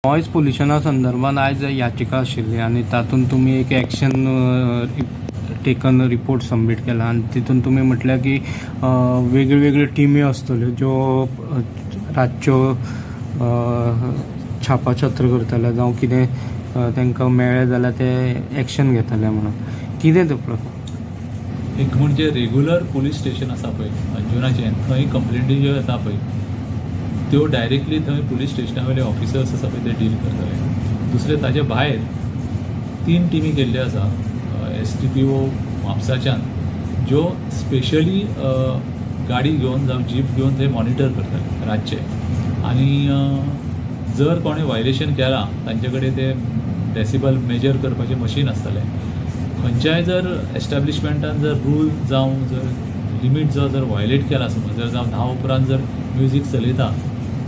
Noise पोल्युशना संदर्भात आयज याचिका आशिल्ली आनी तातूंत तुमी एक एक्शन टेकन रिपोर्ट सबमीट केला आनी तितून तुमी म्हटल्यार की वेगळ्यो वेगळ्यो टिमी आसतल्यो ज्यो रातच्यो छापाछत्र करतले जावं कितें तांकां मेळ्ळें जाल्यार ते एक्शन घेतले म्हणून कितें तो प्रकार? एक म्हणजे रेगुलर पुलीस स्टेशन आसा पळय अंजुनाचें, थंय कंप्लेंटी ज्यो येता पळय त्यो डायरेक्टली थंय पुलीस स्टेशना वयले ऑफिसर्स आसा पळय ते डील करतले. दुसरें ताजे भायर 3 टिमी केल्ल्यो आसा SDPO म्हापसाच्यान ज्यो स्पेशली गाडी घेवन जावं जीप घेवन थंय मॉनिटर करतले रातचे आनी जर कोणें व्हायलेशन केलां तांचे कडेन ते डेसिबल मेजर करपाचें मशीन आसतलें. खंयच्याय जर एस्टेब्लिशमेंटान जर रूल जावं जर लिमीट जो जर व्हायलेट केला समज जर जावं 10 उपरांत जर म्युजीक चलयता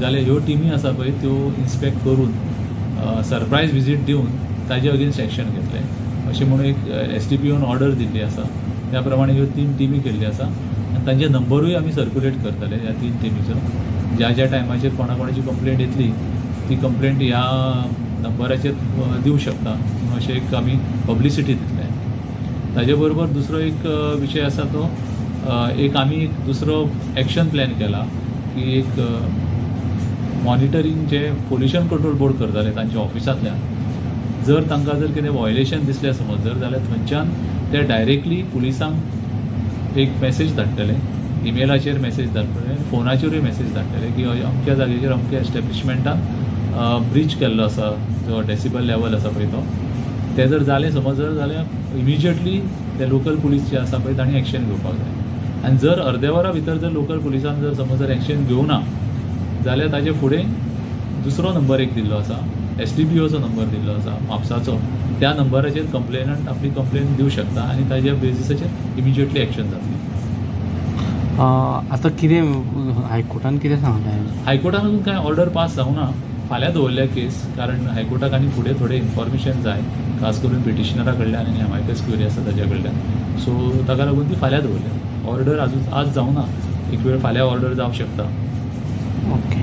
जाल्यार ह्यो टिमी आसा पळय त्यो इन्स्पेक्ट करून सरप्रायज विजीट दिवन ताजे अगेन्स्ट एक्शन घेतले अशें म्हणून एक SDPOन ऑर्डर दिल्ली आसा. त्या प्रमाणे ह्यो 3 टिमी केल्ल्यो आसा आनी तांचे नंबरूय आमी सर्क्युलेट करतले ह्या 3 टिमीचो. ज्या ज्या टायमाचेर कोणा कोणाची कंप्लेंट येतली ती कंप्लेंट ह्या नंबराचेर दिवं शकता अशें एक आमी पब्लिसिटी दितले. ताजे बरोबर दुसरो एक विशय आसा तो एक आमी एक दुसरो एक्शन प्लॅन केला की एक मॉनिटरींग जे पोल्युशन कंट्रोल बोर्ड करताले तांच्या ऑफिसांतल्यान जर तांकां जर कितें व्हायलेशन दिसलें समज जर जाल्यार थंयच्यान ते डायरेक्टली पुलिसांक एक मॅसेज धाडटले, इमेलाचेर मॅसेज धाडटले, फोनाचेरूय मॅसेज धाडटले की अमक्या जाग्याचेर अमक्या एस्टेब्लिशमेंटान ब्रीच केल्लो आसा जो डेसिबल लेवल आसा पळय तो तें जर जालें समज जर जाल्यार इमिजिएटली ते लोकल पुलीस जे आसा पळय तांणी एक्शन घेवपाक जाय. आनी जर अर्द्या वरा भितर जर लोकल पुलिसान जर समज जर एक्शन घेवना जाल्यार ताजे फुडें दुसरो नंबर एक दिल्लो आसा, SDPOचो नंबर दिल्लो आसा म्हापसाचो, त्या नंबराचेर कंप्लेनंट आपली कंप्लेन दिवं शकता आनी ताज्या बेजिसाचेर इमिजिएटली एक्शन जातली. आतां कितें हायकोर्टान कितें सांगलें? हायकोर्टान अजून कांय ऑर्डर पास जावना, फाल्यां दवरल्या केस, कारण हायकोर्टाक आनी फुडें थोडें इन्फॉर्मेशन जाय खास करून पिटिशनरा कडल्यान आनी एमायकस क्युरी आसा ताज्या कडल्यान, सो ताका लागून ती फाल्यां दवरल्या. ऑर्डर अजून आज जावना, एक वेळ फाल्यां ऑर्डर जावंक शकता. ओके.